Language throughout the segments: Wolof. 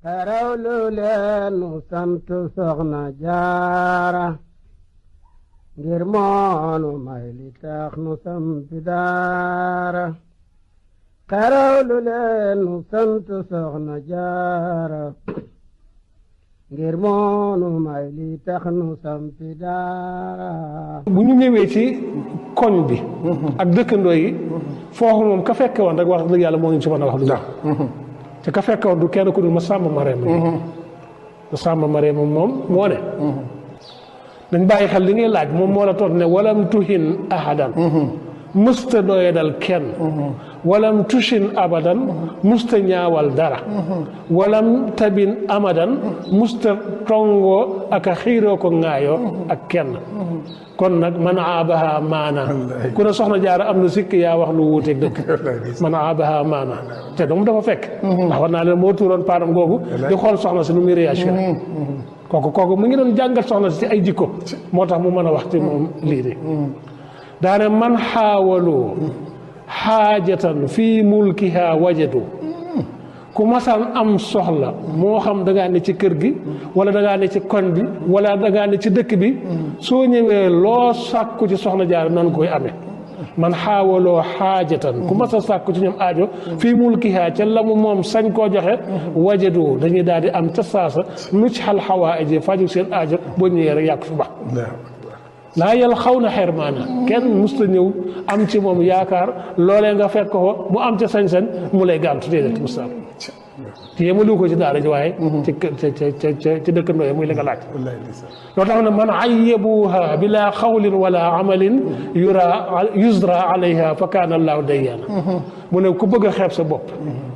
xerawlu leen nu sant soxna jaara ngir moonu may li tax nu sampi daara xerawlu leen nu sant soxna jaara ngir moonu may li tax nu sampi daara. bu ñu ñëwee ci koñ bi ak dëkkandoo yi foofu moom ka fekke woon rek wax dëgg yàlla moo ñu ci mën a wax lu baax te ka fekke woon du kenn ku dul ma sàmm mareema ma sàmm mareema moom moo ne dañ bàyyi xel li ngay laaj moom moo la toog ne walam tuhin ahadan musta doye dal kenn walam tushin abadan musta ñaawal dara walam tabin amadan musta tongoo ak a xiiroo ko ŋaayoo ak kenn kon nag man aabaha maana ku ne soxna jaara am na sikk yaa wax lu wuuteeg dëkk man aabaha maana te doomu dafa fekk ndax war naa leen moo tuuroon paanam googu di xool soxna si nu muy réagir kooku mu ngi doon jàngat soxna si ci ay jikko moo tax mu mën a wax ci moom lii de daane man xaawalu xaajatan fii mulkiha wajadu ku masaan am soxla moo xam da ngaa ne ci kër gi wala da ngaa ne ci koñ bi wala da ngaa ne ci dëkk bi soo ñëwee loo sàkku ci soxna jaar nan koy amee man xaawaloo xaajatan ku mas a sàkku ci ñoom aajo fii mulkiha ca la mu moom sañ koo joxe wajadu dañuy daal di am ca saasa nu ci xal xawaa aji faju seen aajo boo ñëwee rek yàq fi ba laa yal xaw na xermaana kenn musta ñëw am ci moom yaakaar loolee nga fekk ko mu am ca sañ-sañ mu lay gàntu déedéet musta am te yemalu ko ci daara ji waaye ci dëkkandoo yi muy li nga laaj loo tax ne man ayyabuha bila xawlin wala amalin yusra alayha fa kaana allahu dayyaana mu ne ku bëgg a xeeb sa bopp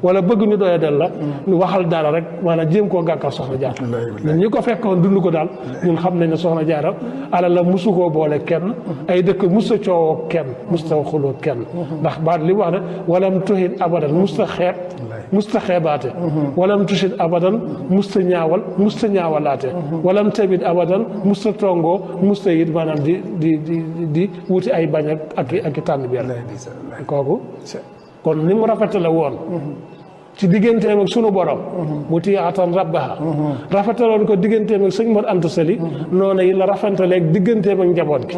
wala bëgg ñu doya del la ñu waxal dara rek maanaam jéem koo gàkkal soxna jaara ñun ñi ko fekkoon dund ko daal ñun xam nañ ne soxna jaara alal la musu koo boole kenn ay dëkk musta coowoo kenn musta xuloo kenn ndax baat li wax ne walam tuhin abadan musta xeebaate walam tushit abadan musta ñaawalaate walam tabit abadan musta tongoo musta it maanaam di wuti ay bañ ak i tànn biir kooku kon ni mu rafetale woon ci digganteem ak sunu borom mu tiyaatan rabbaha rafetaloon ko digganteem ak sëñ Mor Anta Sali noonu yi la rafetaleeg digganteem ak njaboot gi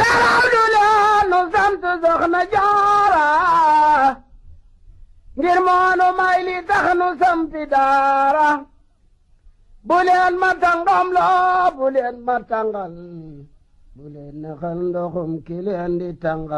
xerawlu leen nu sant soxna jaara ngir moonu may li tax nu sampi daara bu leen ma tàngam loo bu leen ma tàngal bu leen naxal ndoxum ki leen di tàngal